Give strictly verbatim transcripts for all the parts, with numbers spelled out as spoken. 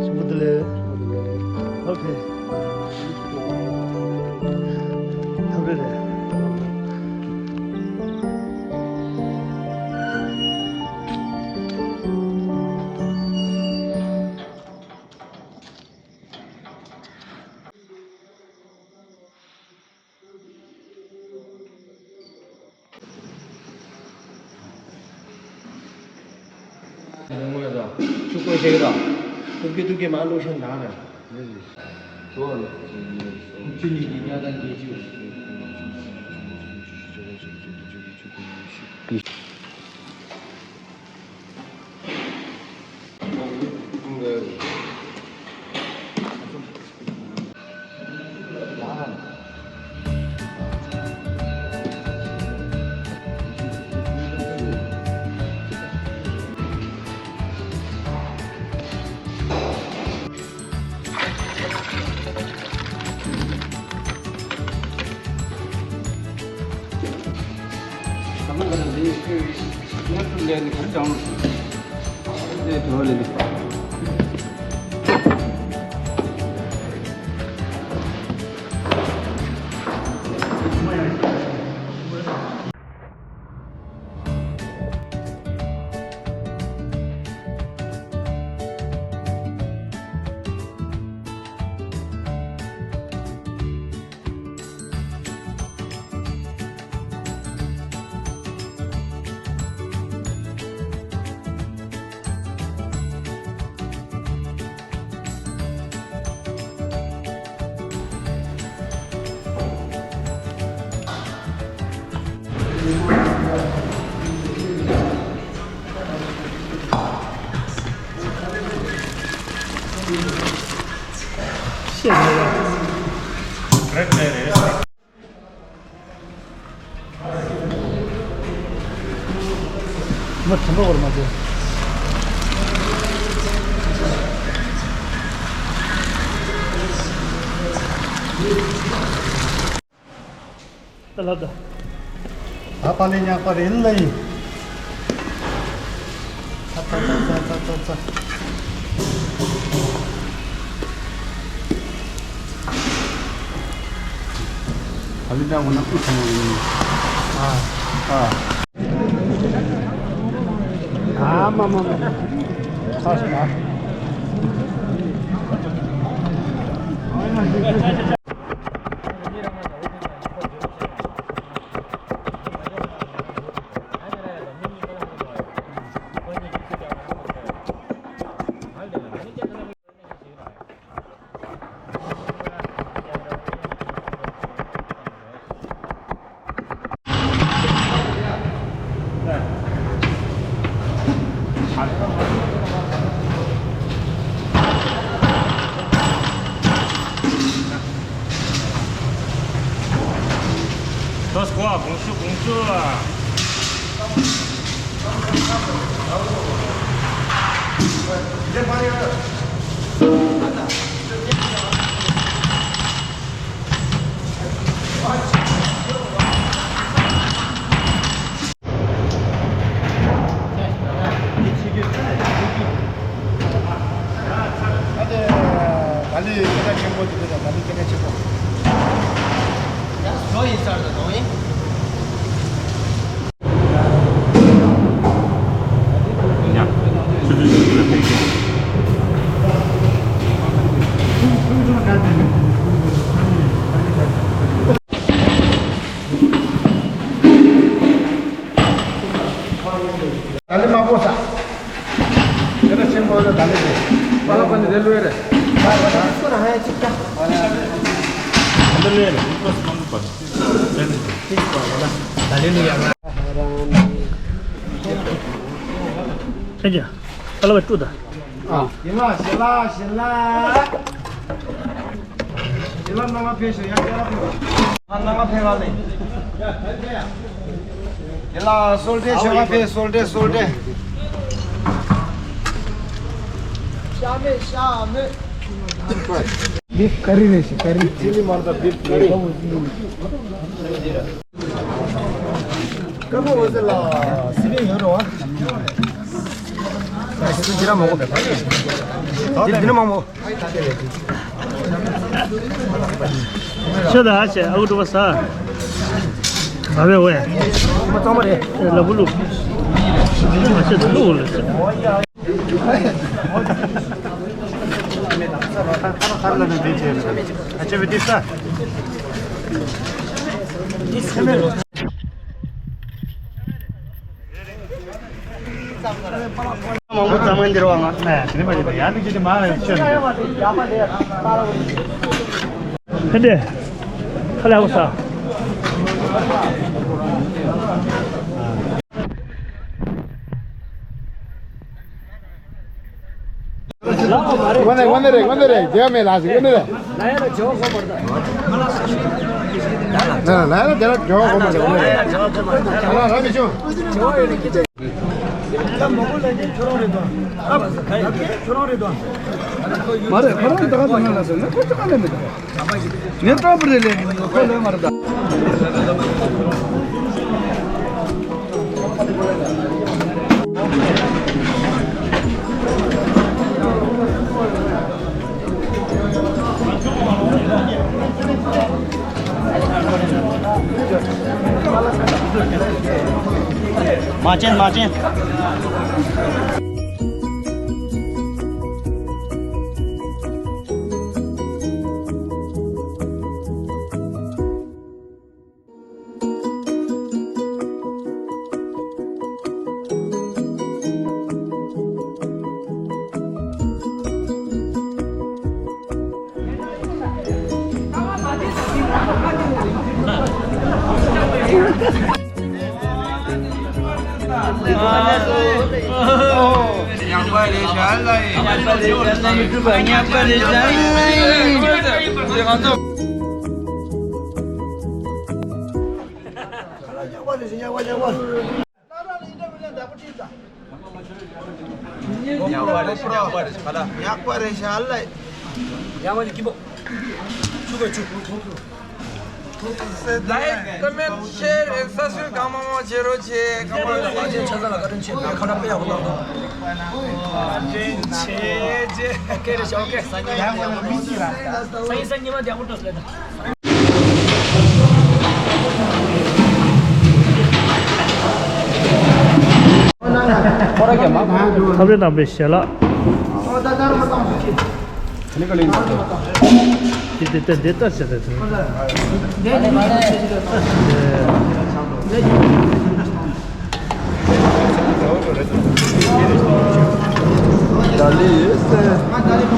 ཞིམ་པོ་འདུག་ལེ། ཨོ་ཁེ། ཐབས་རེ་རེད། ཆུ་བསྐོལ་བྱེད་ཀྱི་དང་། ཐུག་གི་ཐུག་གི་མ་བླུགས་ཤིང་དང་ར། ཆུ་ནི་གི་ཉ་དང་གི་ཆུ། མ་དྲན་པ་བར་མ་བྱས། ད་ལབ་ད། ད་པ་ལེ་ཉག་པ་རེད་ལ་ཡིན། ཚ་ཚ་ཚ་ཚ་ཚ་ཚ། ད་ལི་ད་འོ་ན་ཨུ་ཚང་ཡིན། ཨ། ཨ། ཨ་མ་མ་མ་མ། ཚ་ཞིག་ཨ། ལྟོས་གོ་གོང་ཞུ་གོང་ཞུ། ད་ལི་སྐད་གྲགས་ཆེན་པོ་འདི་འདྲ་ད་ལི་སྐད་གྲགས་ཆེན་པོ། ཡ་བཟོ་ཡིན་ཟེར་དུ་གཏོང་ཡིན། ད་ལི་མ་པོ་ས། དེ་ལ་ཆེན་པོ་ལ་ད་ལི་རེད། པ་ལ་པ་ནི་རེ་ལུ་རེད། ད་ལི་ལུ་ཡ་ང་། ཨ་ཅེ། ཨ་ལ་བ་ཀྲུ་ད། ཨ། ཞལ་ལག་ཞལ་ལག་ཞལ་ལག་ཞལ་ལག་རྣམ་པ་ཕེབས་ཤོག་ཡ་ཡ་ཕེབས། ཨ་རྣམ་པ་ཕེབས་པ་ལེ། ཞལ་ལག་གསོལ་འདྲེ་ཞལ་ལག་ཕེབས་གསོལ་འདྲེ་གསོལ་འདྲེ། ཤ་མེད་ཤ་མེད། Beef curry རེད་ཤག curry. Chili མར་ད་beef curry. ཀ་པོ་འོ་ཟེར་ལ་སི་པན་ཡོད་རོ་བ། ཨ་སི་པན་ཅི་ར་མང་པོ་འདི་འདི་ནི་མང་པོ། ཤ་ད་ཨ་ཤ་ཨ་ཁུ་གྲུ་པ་ཟ། ཨ་བེ་ཝེ། མ་གཙང་མ་རེད། ལ་བུ་ལུ། ཨ་ཤ་ད་ལུ་ལ་ཤ། མང་པོ་ཙམ་ཡིན་འདིར་བ་ང་། ཨ་དེ་ནི་མ་རེད་པ་ཡ་ནི་ཅི་དེ་མ་རེད་ཤོད་ནི། ཧེ་འདྲེ། ཁ་ལས་ཧོ་ས། ཝ་ནེ་ཝ་ནེ་རེ་ཝ་ནེ་རེ་རྒྱ་མེ་ལ་ཞིག་ཝ་ནེ་རེ། ལ་ཡ་ལ་ཇོ་གོ་མར་ད། ལ་ལ་ལ་ཡ་ལ་ཇོ་གོ་མར་ད་ཝ་ནེ་རེ། ལ་ལ་མི་ཆུ། ཇོ་ཡོད་ནི་ཀི་ཅེ། ད་མོ་གོ་ལ་ཉིན་ཁྱོད་རང་རེད་དོ། ཨ་ཁྱོད་རང་རེད་དོ། མ་རེད་ཁོ་རང་ད་ག་ད་ང་ལ་ཟེར་ན་ཁོ་ཅི་ག་ལ་མེད་དོ། ངས་སྟོན་པ་རེད་ལས་ཁོ་ལས་མ་རེད་ད། མ་བྱིན་མ་བྱིན། ཉག་པ་རེད་ཤག་ལ་ཡིན། ཉག་པ་རེད་ཤག་ལ་ཡིན། ཉག་པ་རེད་ཤག་ལ་ཡིན། ཉག་པ་རེད་ཤག་ཉག་པ་ཉག་པ། ཉག་པ་རེད་ཤག་ལ་ཡིན། ཉག་པ་རེད་ཤག་ལ་ཡིན། ཉག་པ་རེད་ཤག་ལ་ཡིན། ལའིཀ་ཀོ་མེན་ཤེར་ཨེན་སབ་སི་ཀྲའིབ་གང་མང་མང་བྱེད་རོགས་བྱེད། གང་མང་མང་བྱེད། ཆ་ཚང་ལ་བཀའ་དྲིན་ཆེ། ཁ་བརྡ་དཔེ་ཡག་པོ་གནང་འདུག་བཀའ་དྲིན་ཆེ་ཆེ། ཨོ་ཀེ་རེད་ཤག་ཨོ་ཀེ། སང་ཉིན་སང་ཉིན་སང་ཉིན་མ་བདེ་པོ་འགྲོ་སོང་ད། ཁ་བརྡ་དང་པའི་ཞལ་ལག་ཨོ་ད་ད་རུང་མ་བཏང་ཟེར་གྱིས། དེ་ནི་ག་ལེན་ཟེར། དེ་དེ་དེ་དེ་ལྟ་བྱེད་དེ་དེ། ད་ལི་ཡོད་ཟེར།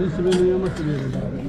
མི་སི་མེ་ནི་ཡོད་མ་སི་མེ་རེད།